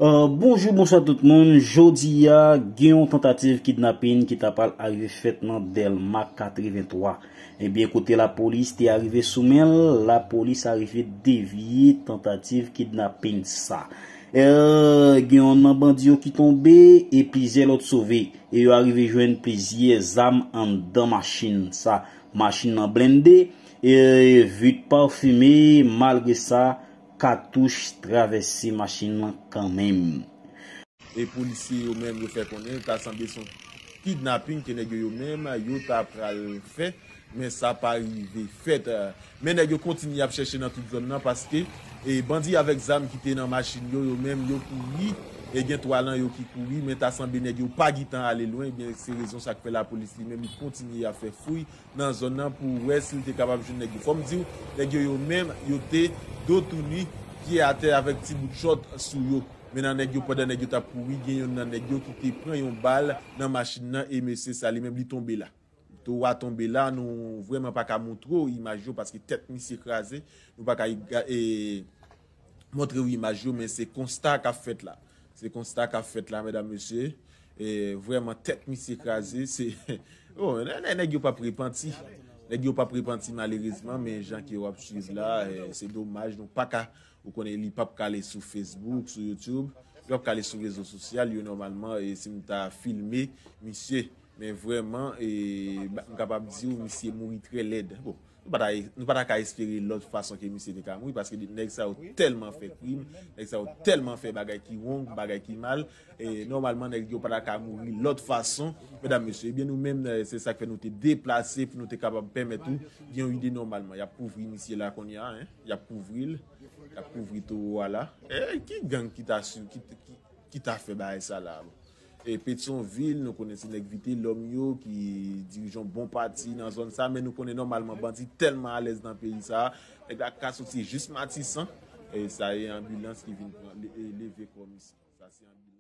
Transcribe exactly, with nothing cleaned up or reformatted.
Euh, bonjou, bonswa tout moun. Jodi a, gen yon tantativ kidnapin ki ta pral arive fèt nan Dèlma katrevenntwa. Ebyen, kote lapolis te arive sou men l, lapolis arive devye tantativ kidnapin sa. Euh, gen yon nan bandi yo ki tonbe e plizyè lòt sove. E yo arive jwenn plizyè zam anndan machin sa. Machin nan blende, e vit pafime, malgre sa, katouch travèse machin nan kanmenm. E polisye yo menm, yo fè konnen ta sanble se yon kidnaping ke nèg yo, yo menm, yo ta pral fè, men sa pa rive fèt. Men nèg yo kontinye ap chèche nan tout zòn nan, paske e bandi avèk zam ki te nan machin yo, yo menm, yo kouri. E gen twa nan yo ki kouri, men ta sanble nèg yo pa gentan ale lwen. Ebyen, se rezon sa k fè lapolis li menm, li kontinye ap fè fouy nan zòn nan pou wè si l te kapab jwenn nèg yo. Fò m di w, nèg yo, yo menm, yo te do touni, pye atè avèk ti bout chòt sou yo. Men nan nèg yo, pandan nèg yo t ap kouri, gen youn nan nèg yo ki te pran yon bal nan machin nan e mesye sa li menm, li tonbe la. Twa tonbe la, nou vrèman pa ka montre w imaj yo paske tèt misye kraze. Nou pa ka e, montre w imaj yo, men se konsta k ap fèt la. Se konsta k ap fèt la, medam, mesye. E vrèman, tèt misye kraze. Se, oh, nè- nè- nèg yo p ap repanti. Nèg yo p ap repanti, malerezman, men jan ke w ap swiv la, e, se domaj, nou pa ka, ou konnen, li p ap ka ale sou Facebook, sou YouTube, li p ap ka ale sou rezo sosyal yo nòmalman, e si m ta filme misye, men vrèman, e, ba- m kapab di w, misye mouri trè lèd. Bon, nou pa ta, nou pa ta ka espere lòt fason ke misye te ka mouri, paske nèg sa yo tèlman fè krim, nèg sa yo tèlman fè bagay ki wrong, bagay ki mal, e nòmalman, nèg yo pa ta ka mouri lòt fason, medam, mesye. Ebyen, nou menm, e, se sa k fè nou te deplase pou nou te kapab pèmèt ou gen yon ide nòmalman. Y ap kouvri misye la kounye a, en. Y ap kouvri l. Y ap kouvri towo a la. E ki gang ki ta sou, ki, ki, ki ta fè bagay sa la? E Petyonvil, nou konnen se nèg Vitelòm yo ki dirije yon bon pati nan zòn sa, men nou konnen nòmalman bandi tèlman alèz nan peyi sa, nèg la ka soti jis Matisan, e sa e anbilans ki vin pran, le- e leve kò misye. Sa se anbilans.